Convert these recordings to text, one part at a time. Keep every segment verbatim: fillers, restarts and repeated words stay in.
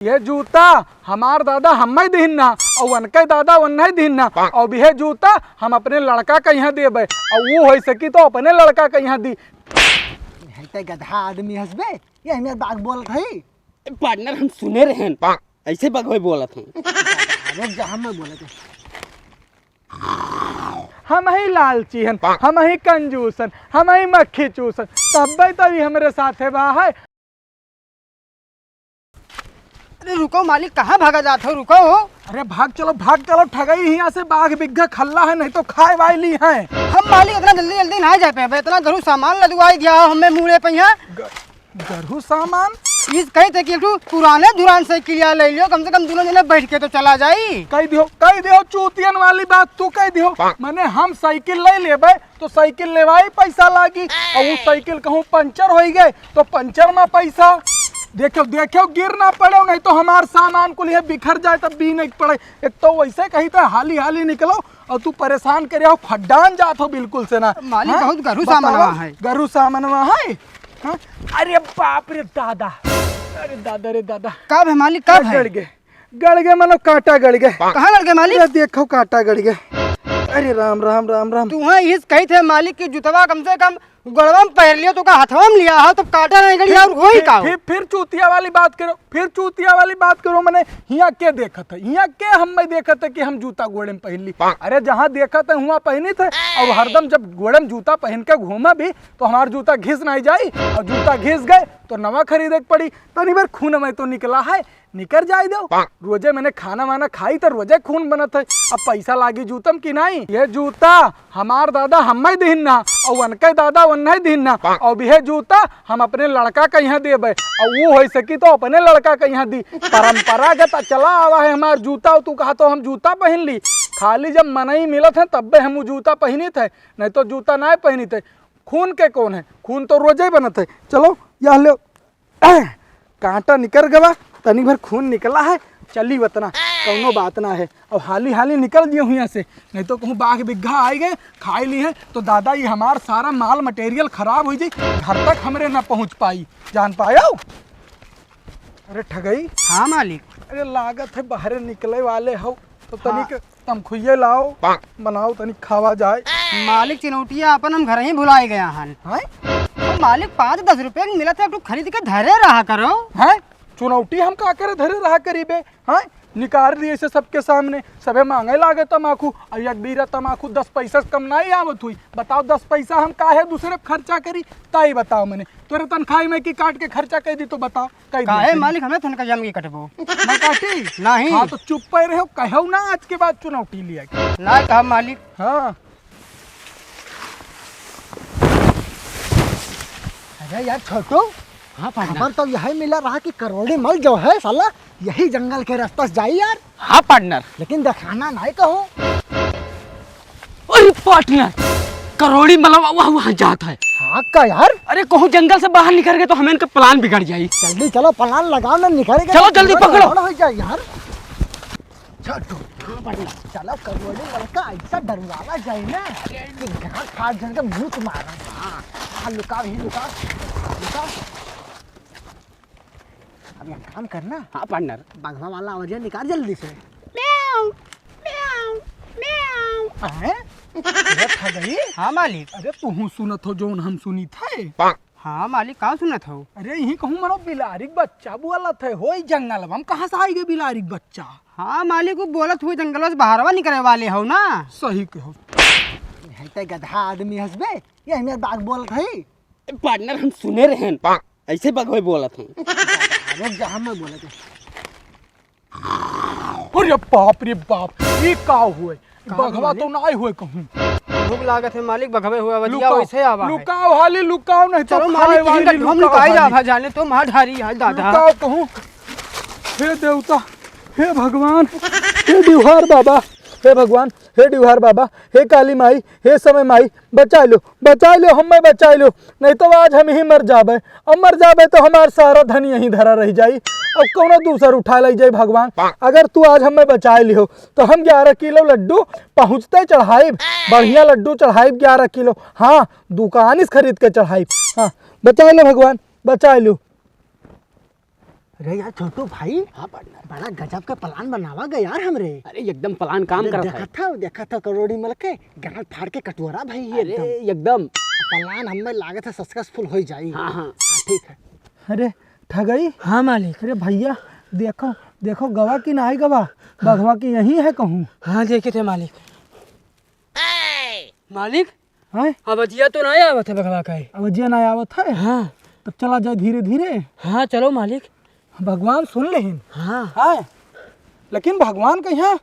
ये जूता हमार दादा हम्मे दिहिन ना, अउ उनके दादा उन्हें दिहिन ना, अब ये जूता हम अपने लड़का के यहाँ देबे, अउ वो होइ सकी तो अपने लड़का के यहाँ दी। है ते गधा आदमी हंसबे, ये हमें बाग बोलत है। पार्टनर, हम सुने रहेन, ऐसे बघवे बोलत हैं। रुक जा, हम बोलत हैं। हम ही लालची हन, हम ही कंजूस हन, हम ही मक्खी चूस हन, तब्बे तभी हमरे साथे बा है। अरे रुको मालिक, कहाँ भागा जात हो? रुको हो। अरे भाग चलो, भाग चलो, ठगई हियाँ से, बाघ बिग्घा खल्ला है, नहीं तो खाए वाली है। हम मालिक इतना जल्दी जल्दी ना जाए पे, इतना गरू सामान लदवाई दिया हो हमें मूड़े पे यहाँ। ग-, गरू सामान? इस कही थे कि एक ठो पुराने धुरान साइकिलिया ले लियो, कम से कम दोनों जने बैठ के तो चला जाई। कही दियो, कही दियो, चूतियन वाली बात तू कही दियो। मने हम साइकिल ले लेबे तो साइकिल लेवाई पैसा लागी, और वो साइकिल कहूँ पंचर होई गए तो पंचर में पैसा। देखो, देखो, गिर ना पड़े, नहीं तो हमार सामान कुल ये बिखर जाए, तब बीने के पड़े। एक तो वैसे कही थे हाली हाली निकलो, और तू परेशान करे हो, फड्डान जात हो बिल्कुल से ना। मालिक, हाँ? बहुत गरू बताओ, सामानवा है। गरू सामानवा है? हाँ? अरे बाप रे दादा, अरे दादा रे दादा। कब है मालिक, कब अरे है? गड़ गए, गड़ गए, मानो कांटा गड़ गए। कहाँ गड़ गए मालिक? ये देखो कांटा गड़ गए। अरे राम, राम, राम, राम। तू हाँ इस कही थे मालिक कि जुतवा कम से कम गोड़वा में पहन लियो, तो का हथवा में लिया हो, तब कांटा नहीं गड़ी फिर, और होई फिर, का हो? फिर, फिर चूतिया वाली बात करो, फिर चूतिया वाली बात करो। मने हियाँ के देखत है, हियाँ के हम्मे देखत है कि हम जूता गोड़े में पहन ली? अरे जहाँ देखत है हुआँ पहनी थे, और हरदम जब गोड़े में जूता पहन के घूमा भी तो हमार जूता घिस नहीं जाई, और जूता घिस गए तो नवा खरीदे के पड़ी। तनी बार खून में तो निकला है, निकर जाए दो। रोजे मने खाना वाना खाई तो रोजे खून बनत है, अब पैसा लागी जूतम कि नहीं? ये जूता हमार दादा हम्मे दिहिन ना, और उनके दादा उन्हें दिहिन ना, अब ये जूता हम अपने लड़का के यहाँ देबे, और वो होइ सकी तो अपने लड़का के यहाँ दी। परंपरागत चला आवा है हमार जूता, और तू कहा तो हम जूता पहन ली। खाली जब मनई मिलत है तब्बे हम उ जूता पहनित है, नहीं तो जूता ना पहनित है। खून के कौन है? खून तो रोजे बनत है। चलो, यह ले, कांटा निकर गवा, तनी भर खून निकला है, चली वतना, कौनो बात ना है। अब हाली हाली निकल दियो हुआँ से, नहीं तो कहूँ बाघ बिग्घा आइ गए, खाई ली है, तो दादा ये हमार सारा माल मटेरियल खराब होइ जाई, घर तक हमरे ना पहुँच पाई, जान पायो? अरे ठगई। हाँ मालिक। अरे लागत है बाहरे निकले वाले हो, तो हाँ। तनिक तमखुइये लाओ, बनाओ तनी खावा जाए। मालिक, चिनौटिया अपन हम घर ही भुलाए गया हन। हैं? तो मालिक, पाँच दस रुपया के मिलत है, तू खरीद के धरे रहा करो। हैं? चुनौटी हम का करे धरे रहा करीबे? हैं? निकाल दिए से सबके सामने, सबे मांगे लागे तमाकू, और एक बीरा तमाकू दस पैसा से कम नहीं आवत हुई। बताओ, दस पैसा हम काहे दूसरे पे खर्चा करी? ताई बताओ मने, तोरे तनखाही में की काट के खर्चा कर दी तो बताओ। कई दिन काहे से मालिक, हमें तनका जम के कटबो। ना काटी? नहीं। हाँ, तो चुप पे रहो, कहो ना आज के बाद चुनौटी लिया के। ना कहा मालिक। हाँ। अरे यार छोटू, हाँ, पार्टनर। खबर तो यही मिला रहा कि करोड़ी मल जो है साला यही जंगल के रास्ता से जाई यार। हाँ पार्टनर। लेकिन दिखाना नहीं कहो। अरे पार्टनर, करोड़ी मलवा वहाँ, वहाँ जात है। हाँ का यार? अरे कहूँ जंगल से बाहर निकल गए तो हमें इनका प्लान बिगड़ जाई। जल्दी चलो, प्लान लगाओ ना, निकल के चलो, जल्दी पकड़ो। हो जाए यार। छोटू, हाँ पार्टनर। चलो करोड़ी मल का ऐसा डरवावा जाए ना कि गाँव फाड़ जन के मुँह मारा। हाँ, हाँ, लुकाओ, यहीं लुकाओ, लुकाओ। अब एक काम करना। हाँ पार्टनर। बघवा वाला आवाज निकाल जल्दी से। म्याऊ, म्याऊ, म्याऊ। हैं? अरे ठगई? हाँ मालिक। अरे तुहू सुनत हो जौन हम सुनी थे? हाँ मालिक, का सुनत हो? अरे यहीं कहूँ मनो बिलारी के बच्चा बोलत है, होई जंगल, हम कहाँ से आई गए बिलारी के बच्चा? हाँ मालिक, वो बोलत हुए जंगल से बाहरवा निकले वाले हो ना। सही कहो। है ते गधा आदमी हंसबे, ये हमें बाघ बोलत है। पार्टनर, हम सुने रहेन, ऐसे बघवे बोलत हैं। रुक जा, हम बोलत हैं। अरे बाप रे बाप, ये का हुए? का बघवा मालिक? तो ना हुए कहूँ। भूख लागत है मालिक, बघवे हुए, बजिया लुकाओ, वैसे आवा है। लुकाओ हाली, लुकाओ, नहीं तो चलो खाए मालिक, वाली तुहीं लुकाओ लुकाई जा हाली। भा जाने तो मार ढारी है दादा। लुकाओ कहूँ। हे देवता, हे भगवान, हे डिहवार बाबा, हे भगवान, हे डिहवार बाबा, हे काली माई, हे समय माई, बचाइ लो, बचाइ लो, हम्मे बचाइ लो, नहीं तो आज हम ही मर जाबे। अब मर जाबे तो हमार सारा धन यहीं धरा रह जाई, अब कौनो दूसर उठा ले जाई भगवान। अगर तू आज हम्मे बचाइ लिहो तो हम ग्यारह किलो लड्डू पहुँचते चढ़ाइब, बढ़िया लड्डू चढ़ाइब ग्यारह किलो। हाँ, दुकान से खरीद के चढ़ाइब। हाँ, बचाइ लो भगवान, बचाइ लो। अरे यार छोटू भाई, हाँ partner। बड़ा गजब का plan बनावा गया यार हमरे। अरे एकदम plan काम अरे करत है। देखा था, देखा था करोड़ी मल के गाल फाड़ के कटोरा भाई ये अरे एकदम। एकदम। Plan हमें लागत है successful हो जाई। हाँ, हाँ। हाँ, ठीक है। अरे ठगई। हाँ मालिक। अरे भैया, देखो, देखो गवा कि नाई गवा, बघवा कि यहीं है कहूँ। हाँ देखे थे मालिक। मालिक, हैं? आवाजिया तो नाई आवत है बघवा का। आवाजिया नाई आवत है? हाँ। तब चला जाए धीरे धीरे। हाँ चलो मालिक। भगवान सुन लेहिन। हाँ। हाँ। लेकिन भगवान कहिया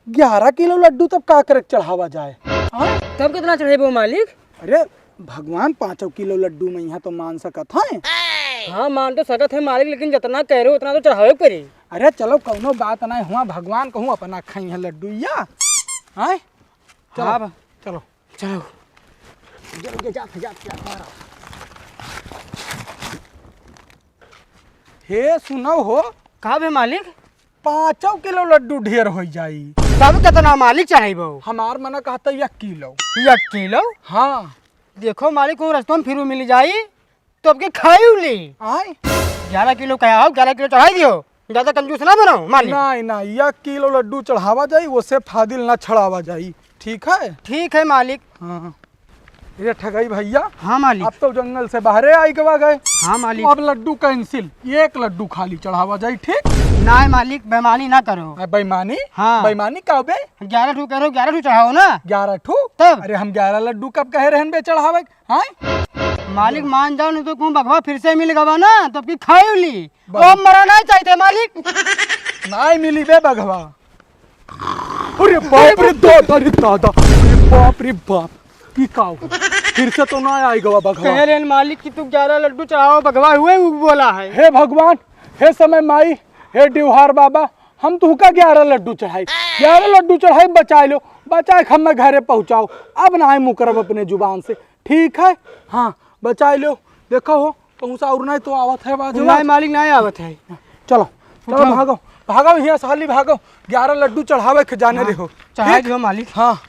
ग्यारह किलो लड्डू तब का करे चढ़ावा जाए? हाँ? तब कितना चढ़ेबो मालिक? अरे भगवान पाँचों किलो लड्डू में यहाँ तो मान सकत हैं। हाँ मान तो सकत है मालिक, लेकिन जितना कह रहे हो उतना तो चढ़ावे के पड़ी। अरे चलो कौनो बात नहीं हुआ, भगवान कहूँ अपना खाई है लड्डू या। हाँ? चलो, हाँ बा-, चलो। चलो। जल्दी जा, जा, जा, जा। हे सुनो हो। का बे मालिक? पाँचों किलो लड्डू ढेर हो जाई। तब कितना मालिक चढ़ाइबो? हमार मना कहता एक किलो। एक किलो? हाँ। देखो मालिक, कहूँ रस्तों में फिरू मिल जाई, तो अब के खाई उली। आय? ग्यारह किलो कहा हो, ग्यारह किलो चढ़ाई दियो। ज्यादा कंजूस ना बनाओ मालिक। नहीं, नहीं, एक किलो लड्डू चढ़ावा जाई, उससे फादिल ना छड़ावा जाई। ठीक है? ठीक है मालिक। हाँ। ये ठगई भैया। हाँ मालिक। अब तो जंगल से बाहरे आई गवा गए। हाँ मालिक। अब लड्डू cancel, एक लड्डू खाली चढ़ावा जाई, ठीक? नहीं मालिक, बेईमानी ना करो। आ, बेईमानी? हाँ। बेईमानी का बे? ग्यारह ठू करो, ग्यारह ठू चढ़ाओ ना। ग्यारह ठू? तब? अरे हम ग्यारह लड्डू कब कहे रहन बे चढ़ावे? हाँ? मालिक मान जाओ, नहीं तो कहूँ बघवा फिर से मिल गवा ना, तो अब की खाई उली। बघ- ओ, मरा नहीं चाहिए मालिक। नहीं मिली बे बघवा। अरे बाप रे दादा रे दादा, अरे बाप रे बाप, की का हो? फिर से तो ना आई गवा बघवा। कह रहे हैं मालिक कि तू ग्यारह लड्डू चढ़ाओ, बघवा हुए उ बोला है। हे भगवान, हे समय माई, हे डिवहार बाबा, हम तुहका ग्यारह लड्डू चढ़ाई, ग्यारह लड्डू चढ़ाई, बचाए लो, बचाए के हमें घरे पहुँचाओ। अब ना आए मुकरब अपने जुबान से, ठीक है? हाँ, बचाए लो। देखो हो, कहूँ से और नहीं तो आवत है बाजू। नहीं मालिक, नहीं आवत है। चलो, चलो उठाओ। भागो, भागो यहाँ से हाली भागो, ग्यारह लड्डू चढ़ावे के जाने हाँ, रहो। चढ़ा ठीक? दियो मालिक। हाँ।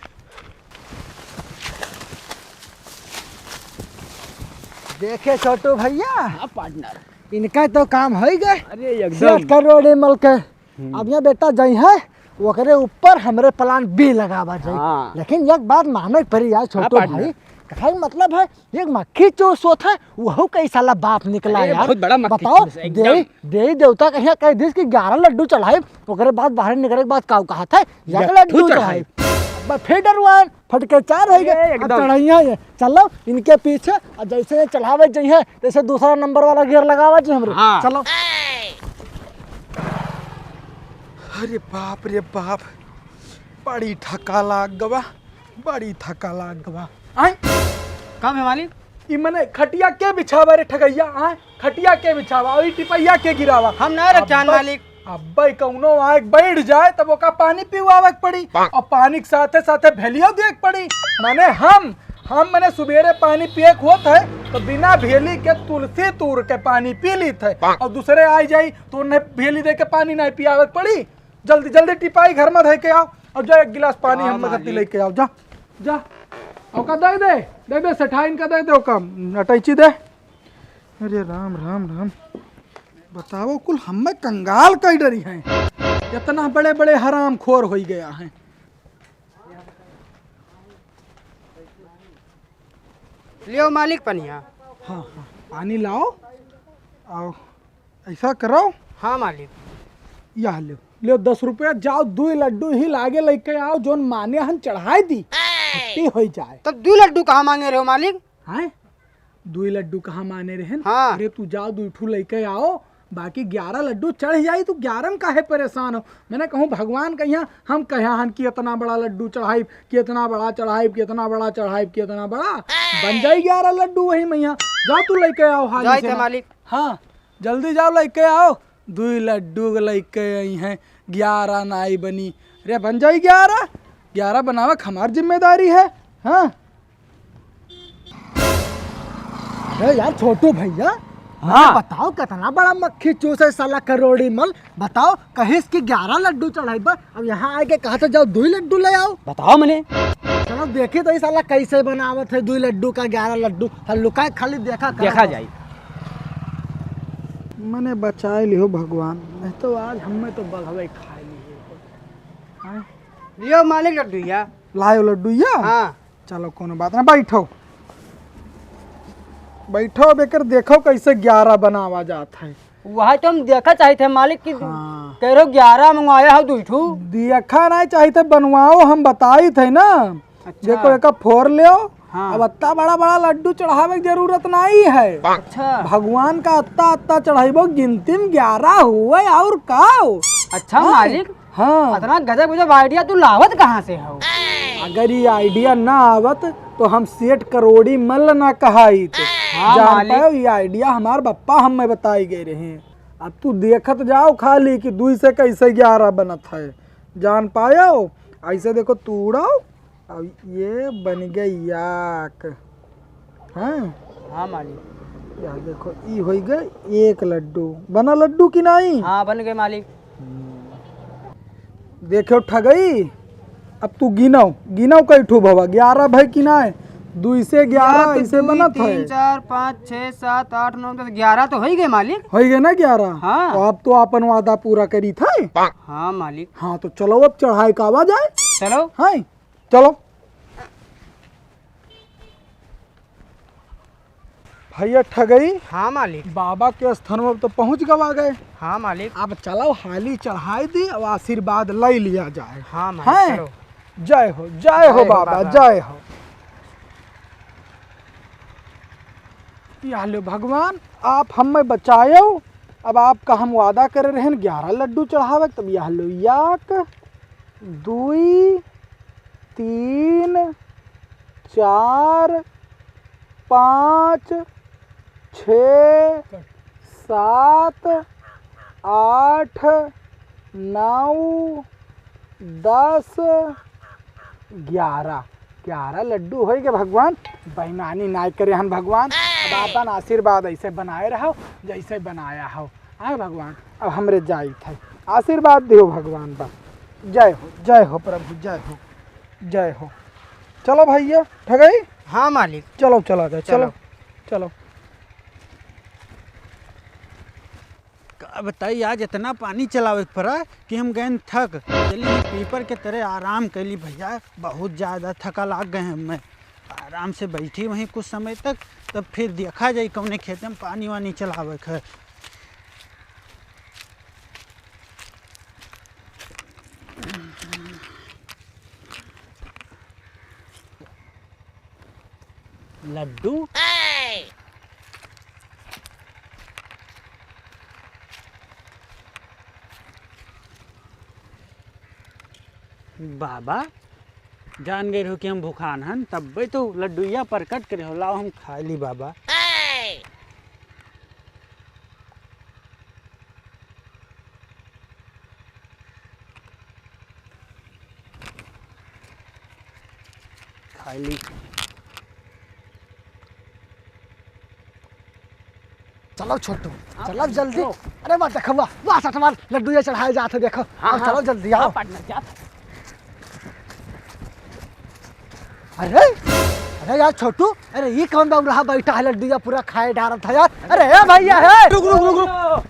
देखे छोटू भैया, हाँ partner। इनका तो काम हो ही गए। अरे एकदम। सेठ करोड़े मल के। हम्म। अब यहाँ बेटा जाई है, ओकरे ऊपर हमरे plan B लगावा जाई। हाँ। लेकिन एक बात माने के पड़ी यार छोटू हाँ, partner। भाई, कहे मतलब है, एक मक्खी चूस होत है, वहू कई साला बाप निकला अरे, यार। बहुत बड़ा मक्खी बताओ, चूस है, एकदम। देवी, देवी देवता कहिया कह दिस कि ग्यारह लड्डू चढ़ाई, ओकरे बाद बाहर निकले के बाद काऊ कहा था, एक एक लड्डू लड्डू चढ़ाई। चढ़ाई। अब फिर डरवान, फटके चार हो गए, ए, अब एकदम। चढ़ाइया ये। चलो, इनके पीछे, अब जैसे ये चढ़ावे जाई है, जैसे दूसरा नंबर वाला gear लगावा जी हमरे। हाँ। चलो। अरे बाप रे बाप, बड़ी थका लाग गवा, बड़ी थका लाग गवा। आय? का बे मालिक? ई मने खटिया के बिछावा रे ठगैया, आय? खटिया के बिछावा, और ई टिपैया के गिरावा? हम ना रख्यान अब्बे, मालिक। अब्बे कौनो आके बैठ जाए तब ओका पानी पिवावे के पड़ी, और पानी के साथे साथे भेलियो दे के पड़ी। माने हम, हम मने सुबेरे पानी पिए के होत है तो बिना भेली के तुलसी तूर के पानी पी लीत है, और दूसरे आ जाई तो उन्हें भेली दे के पानी नहीं पियावे के पड़ी। जल्दी जल्दी टिपाई घर में धइ के आओ, और जा एक गिलास पानी का हम बगती मालिक? लेके आओ, जा, जा। ओका दे दे, दे दे, सेठाइन का दे दे, ओका अटैची दे। अरे राम, राम, राम। बताओ, कुल हमें कंगाल कई डरी हैं। इतना बड़े बड़े हरामखोर होई गया है। लियो मालिक पनिया। हाँ, हाँ, पानी लाओ। आओ, ऐसा करो। हाँ मालिक। यह लो, लो दस रुपया, जाओ दुई लड्डू ही लागे लेके आओ, जोन माने हन चढ़ाई दी, छुट्टी होई जाए। तब दुई लड्डू कहाँ मांगे रहे हो मालिक? हैं? दुई लड्डू कहाँ माने रहन? हाँ। अरे तू जाओ दुई ठू लेके आओ, बाकी ग्यारह लड्डू चढ़ जाई, तू ग्यारह में काहे परेशान हो? मैंने कहूँ भगवान कहिया, हम कहा हन कि इतना बड़ा लड्डू चढ़ाई, कि इतना बड़ा चढ़ाई, कि इतना बड़ा चढ़ाई, कि इतना बड़ा, बन जाई ग्यारह लड्डू वही मैया। जाओ तू लेके आओ हाली जाए से थे ना। मालिक। हाँ, जल्दी जाओ लेके आओ, दुई लड्डू लेके आई हैं, ग्यारह नाई बनी। अरे बन जाई ग्यारह, ग्यारह बनावे के हमार जिम्मेदारी है। हाँ। अरे यार छोटू भैया, हाँ। अरे बताओ कितना बड़ा मक्खी चूस है साला करोड़ी मल। बताओ, कहिस कि ग्यारह लड्डू चढ़ाई बा, अब यहाँ आके कहा तो जाओ दुई लड्डू ले आओ। बताओ मने। चलो देखी तो ई साला कैसे बनावत है दुई लड्डू का ग्यारह लड्डू। हाँ, लुकाए खाली देखा करो देखा बस। जाई। मने बचाए लिहो भगवान, नहीं तो आज हमें तो बघवे खा लिहे। हाँ? लियो मालिक लड्डूया। लायो लड्डूया? हाँ। चलो, कोनो बात ना, बैठो। बैठो, अब एकर देखो कैसे ग्यारह बनावा जात है। वही तो हम देखा चाहित है मालिक कि हाँ। कह रहे हो ग्यारह मंगवाया हो दुई ठू। देखा नहीं चाहित है, बनवाओ, हम बताइत है ना। अच्छा। देखो, एका फोर लेओ। हाँ। अब अत्ता बड़ा बड़ा लड्डू चढ़ावे की जरूरत नहीं है। अच्छा। भगवान का अत्ता अत्ता चढ़ाइबो, गिनती में ग्यारह हुए और का? अच्छा हाँ। मालिक, हाँ। अतना गजब गजब idea तू लावत कहाँ से हो? अगर ये idea ना आवत तो हम सेठ करोड़ी मल्ल ना कहाइत। हाँ, जान मालिक। पायो, ये idea हमार बप्पा हमें बताई गए रहे। अब तू देखत जाओ खाली कि दुई से कैसे ग्यारह बनत है। जान पायो, ऐसे देखो तू उड़ाओ, अब ये बन गई याक। हाँ? हाँ मालिक। या देखो, ई होई गए एक लड्डू। बना लड्डू कि नहीं? हाँ, बन गए मालिक। हम्म। देखो ठगई, अब तू गिनो, गिनो कई ठो भवा, ग्यारह भई कि नाय? दुई से ग्यारह एक, ऐसे दुई, बनत तीन, है। चार, पाँच, छः, सात, आठ, नौ, दस, ग्यारह तो होई गए मालिक। होई गए ना ग्यारह? हाँ। तो अब तो आपन वादा पूरा करी था। हाँ मालिक। हाँ, तो चलो अब चढ़ाई का आवा जाए। चलो। हाँ, चलो। भैया ठगई, हाँ मालिक। बाबा के स्थान में तो पहुँच गवा गए। हाँ मालिक। अब चलो हाली चढ़ाई दी, अब आशीर्वाद ले लिया जाए। हाँ मालिक, हैं? चलो। जय हो, जय हो जय हो बाबा, बाबा। जय हो। या लो भगवान, आप हमें बचायो। अब आपका हम वादा करे रहन ग्यारह लड्डू चढ़ावे, तब या लो याक, दुई, तीन, चार, पाँच, छः, सात, आठ, नौ, दस, ग्यारह। ग्यारह लड्डू होई गए भगवान, बेईमानी नाय करे हन भगवान। अब आपन आशीर्वाद ऐसे बनाए रहो, जैसे बनाया हो। आए भगवान, अब हमरे जाइत है, आशीर्वाद दियो भगवान बा। जय हो, जय हो प्रभु, जय हो, जय हो। चलो भैया ठगई। हाँ मालिक। चलो, चला गए, चलो, चलो। चलो। का बताई, आज इतना पानी चलावे के पड़ा कि हम गए थक। चली पीपर के तरे आराम कैली भैया, बहुत ज्यादा थका लाग गए हैं। मैं आराम से बैठी वहीं कुछ समय तक, तब फिर देखा जाई कौने खेते में पानी वानी चलावे के है। लड्डू। बाबा, जान गए रहो कि हम भुखान हन, तब्बे तो लड्डुइया प्रकट करे हो। लाओ हम खा ली बाबा। खाई ली। चलो छोटू, आप चलो जल्दी। चलो। अरे वाह, देखो, वाह, वाह, सटवाल लड्डू ये चढ़ाए जात है, देखो। हाँ, अब हाँ। चलो जल्दी आओ। हाँ, partner, जात। अरे, अरे यार छोटू, अरे ये कौन बौराहा बैठा है, लड्डू या पूरा खाए डारत है यार। अरे ए भैया, हे। रुक, रुक, रुक, रुक।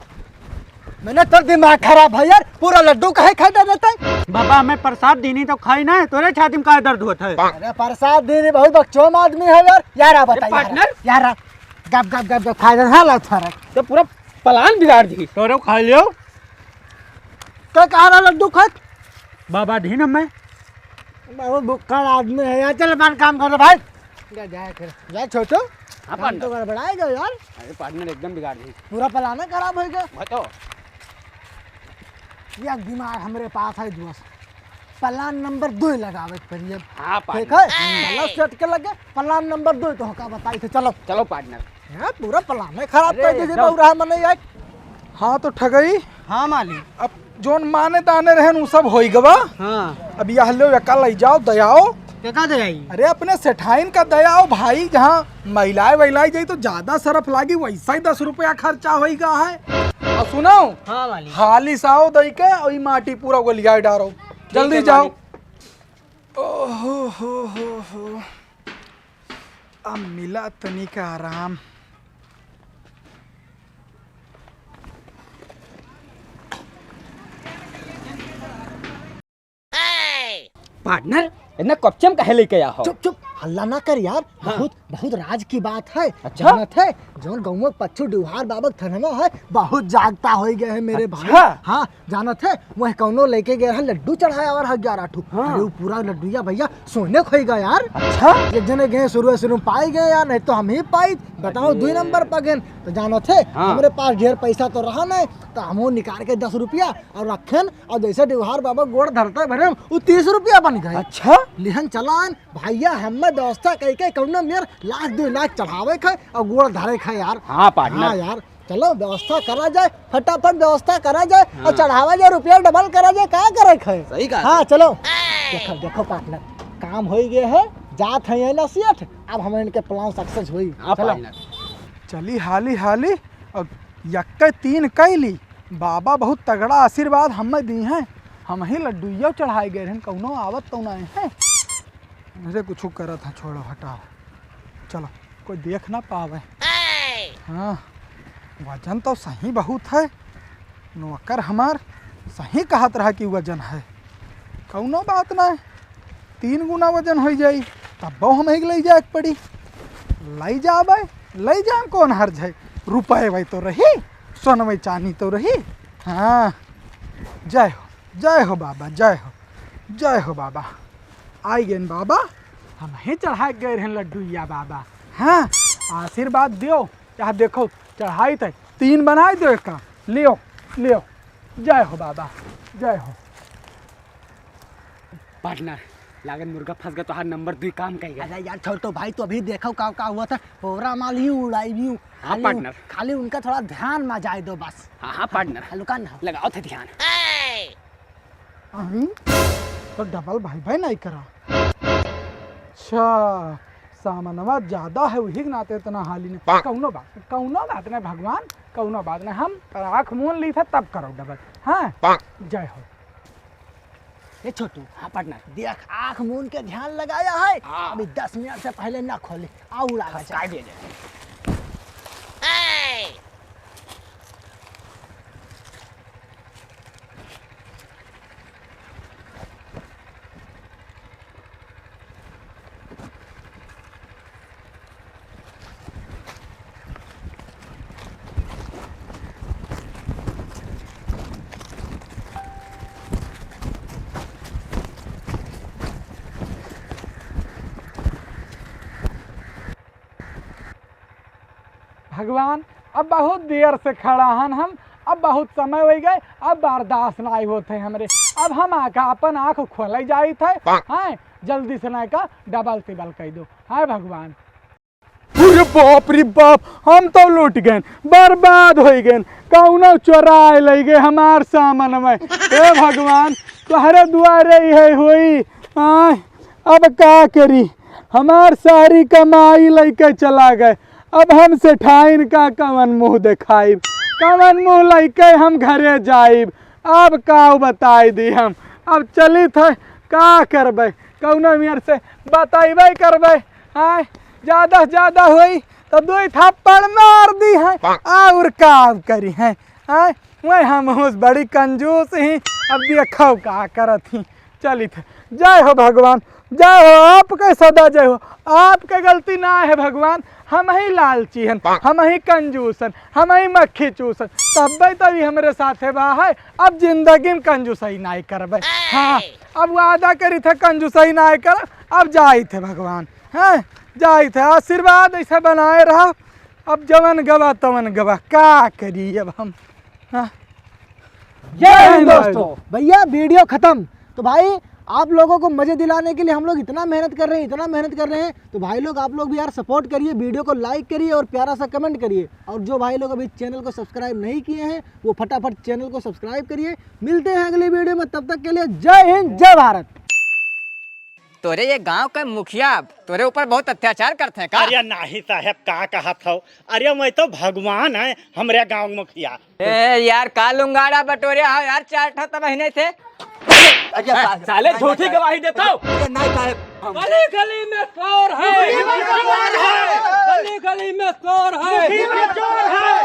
मैंने तो दिमाग खराब है यार, पूरा लड्डू काहे खाए डारत है? बाबा, हमें प्रसाद दीनी तो खाई ना, तोरे छाती में काहे दर्द होत है? अरे प्रसाद दीनी बहुत बकचोम आदमी है यार। यार आ बता यार। Partner? यार आ, गप, गप, गप, गप, खाए दे, हाँ, ला थोड़ा। तो पूरा plan बिगाड़ दी। तोरे खा लियो। तो कहाँ रहा लड्डू खात? बाबा दीन हमें। बहुत भुक्खड़ आदमी है यार, चल अपन काम कर ले भाई। जा, जा, कर। जा छोटू, हाँ, काम तो partner। गड़बड़ाए गयो यार। अरे partner एकदम बिगाड़ दी। पूरा plan खराब हो गया। मैं तो यार दिमाग हमरे पास है दोस्त, plan number दो लगावे के पड़ी अब। हाँ, ठीक partner। है? चलो set के लगे, plan number दो तो का बताई थे, चलो। चलो partner। यार पूरा plan खराब अरे कर दीजिए एकदम। बौराहा मने यार। हाँ तो ठगई। हाँ मालिक। अब जोन माने ताने रहन उ सब होई गवा। हाँ। अब यह लो एका लई जाओ, दयाओ। केका दयाई? अरे अपने सेठाइन का दयाओ भाई, जहाँ महिलाएं वहिलाएं जाई तो ज्यादा सरफ लागी, वैसा ही दस रुपया खर्चा होई गा है। और सुनो, हाँ मालिक। हाली साओ दई के और ई माटी पूरा गोलियाए डारो। ठीक जल्दी है जाओ। मालिक। ओहो हो हो हो। अब मिला तनिक आराम। पार्टनर, इतना कपचम काहे लेके आया हो? चुप, चुप, हल्ला ना कर यार। हाँ। बहुत, बहुत राज की बात है। अच्छा? जानत है, जौन गौवा पच्चू डिहवार बाबा के थनवा है, बहुत जागता होइ गए हैं मेरे भाई। अच्छा? हाँ, जानत है, वह कौनो लेके गए हैं, लड्डू चढ़ाया और ग्यारह ठो। हाँ। अरे, वो पूरा लड्डूया भैया सोने खोई गया यार। अच्छा? एक जने गए शुरू, शुरू में पाए गए यार, नहीं तो हम ही पाई। बताओ, अरे। दुई नंबर पर गए। तो जानत है, हाँ। हमरे पास ढेर पैसा तो रहा नहीं, तो हमहू निकाल के दस रुपया और रखेन, और जैसे डिहवार बाबा गोड़ धरते भरे, वो तीस रुपया बन गए। अच्छा? लिहन चलान, भैया, हमें व्यवस्था कई के कौनो मेर लाख दुई लाख चढ़ावे के है और गोड़ धरे के है यार। हाँ, पार्टनर। हाँ यार, चलो व्यवस्था करा जाए, फटाफट व्यवस्था करा जाए और हाँ। चढ़ावा जाए, रुपया डबल करा जाए, का करे के है? सही कहा। हाँ, चलो। देखो, देखो पार्टनर, काम होइ गए है, जात है ये ना सेठ, अब हम इनके प्लान सक्सेस हुई। हाँ, चलो। पार्टनर। चली हाली हाली और यक्के तीन कैली। बाबा बहुत तगड़ा आशीर्वाद हमें दी हैं, हम ही लड्डुइया चढ़ाए गए रहन, कौनो आवत तो नहीं है। अरे कुछ करत है, छोड़ो, हटाओ, चलो, कोई देख ना पावे। हाँ, वजन तो सही बहुत है, नौकर हमार सही कहत रहा कि वजन है, कौनो बात ना, तीन गुना वजन होइ जाई, तब्बो हम एक लई जाए के पड़ी। लई जाबे, लई जाए, कौन हर्ज है? रुपये वही तो रही, सोनवे चानी तो रही। हाँ, जय हो, जय हो बाबा, जय हो, जय हो बाबा। आई गए बाबा, हम ही चढ़ा के गए रहन लड्डुइया बाबा। हाँ, आशीर्वाद दियो, चाहे देखो, चढ़ाई थे, तीन बनाई दो एक का, लियो, लियो, जय हो बाबा, जय हो। पार्टनर, लागत मुर्गा फंस गया, तोहार नंबर दुई काम कही गया। अरे यार छोटू भाई, तू अभी देखो का, का हुआ था, पूरा माल ही उड़ाई भी हूँ। हाँ, खाली, पार्टनर। खाली उनका थोड़ा ध्यान में जाए दो बस। हाँ, हाँ, पार्टनर। हल्का ना। लगाओ थे ध्यान। अहीं, तो डबल भाई भाई नहीं करा। अच्छा, सामनवा ज्यादा है, वही के नाते इतना हाली ने। कौनो बात, कौनो बात नहीं भगवान, कौनो बात नहीं। हम आँख मून ली था तब करो डबल। हाँ, जय हो। ए छोटू। हाँ पार्टनर। देख, आँख मून के ध्यान लगाया है। हाँ। अभी दस मिनट से पहले ना खोले, आ उड़ा के खसकाए दे दे। भगवान, अब बहुत देर से खड़ा हन हम, अब बहुत समय होइ गए, अब बर्दाश्त नाहीं होत है हमरे। अब हम आका अपन आँख खोले जाइत है, हैं, जल्दी से नाहीं का डबल तिबल कइ दो, हैं भगवान। अरे बाप रे बाप, हम तो लुट गए, बर्बाद होइ गए, कौनो चोराए लइ गए हमार सामान में। हे भगवान, तोहरे दुआरे ही है होई, आय, अब का करी, हमार सारी कमाई लइके चला गए। अब हम सेठाइन का कवन मुँह देखाइब, कवन मुँह लइके हम घरे जाइब? अब का बताई दी हम, अब चलित है, का करबे, कौनो मेर से बतइबे करबे, आय, ज्यादा से ज्यादा होई तो दुई थप्पड़ मार दी है, और का करी है, आय, वही हम बड़ी कंजूस ही, अब देखो का करत ही। चलित है। जय हो भगवान, जय हो, आपके सदा जय हो। आपके गलती ना है भगवान, हम ही लालची हन, हम ही कंजूस हन, हम ही मक्खी चूस हन, तब्बे तो ई हमरे साथे बा है। अब जिंदगी में कंजूसई नाहीं करबे। हाँ, अब वादा करी थे कंजूसई नाहीं करब, अब जाई थे भगवान, हैं, जाई थे। आशीर्वाद ऐसे बनाए रहा, अब जवन गवा तवन गवा, का करी अब हम, हाँ। जय हिंद दोस्तों। भैया, वीडियो खत्म। तो भाई, आप लोगों को मजे दिलाने के लिए हम लोग इतना मेहनत कर रहे हैं, इतना मेहनत कर रहे हैं। तो भाई लोग, आप लोग भी यार सपोर्ट करिए, वीडियो को लाइक करिए और प्यारा सा कमेंट करिए। और जो भाई लोग अभी चैनल को सब्सक्राइब नहीं किए हैं, वो फटाफट चैनल को सब्सक्राइब करिए। मिलते हैं अगली वीडियो में, तब तक के लिए जय हिंद, जय भारत। तोरे ये गांव के मुखिया तोरे ऊपर बहुत अत्याचार करते हैं का? अरे नाही साहेब, का कहत हो? अरे मैं तो भगवान है, हमरे गांव के मुखिया। ए यार, का लुंगाड़ा बटोरे हो यार, चार ठा त महीने थे। अरे हाँ, साहब, साले नहीं, झूठी नहीं, गवाही देता हो। अरे नहीं साहब, हम गली गली में चोर है। गली गली में चोर है। गली गली में चोर है। गली में चोर है।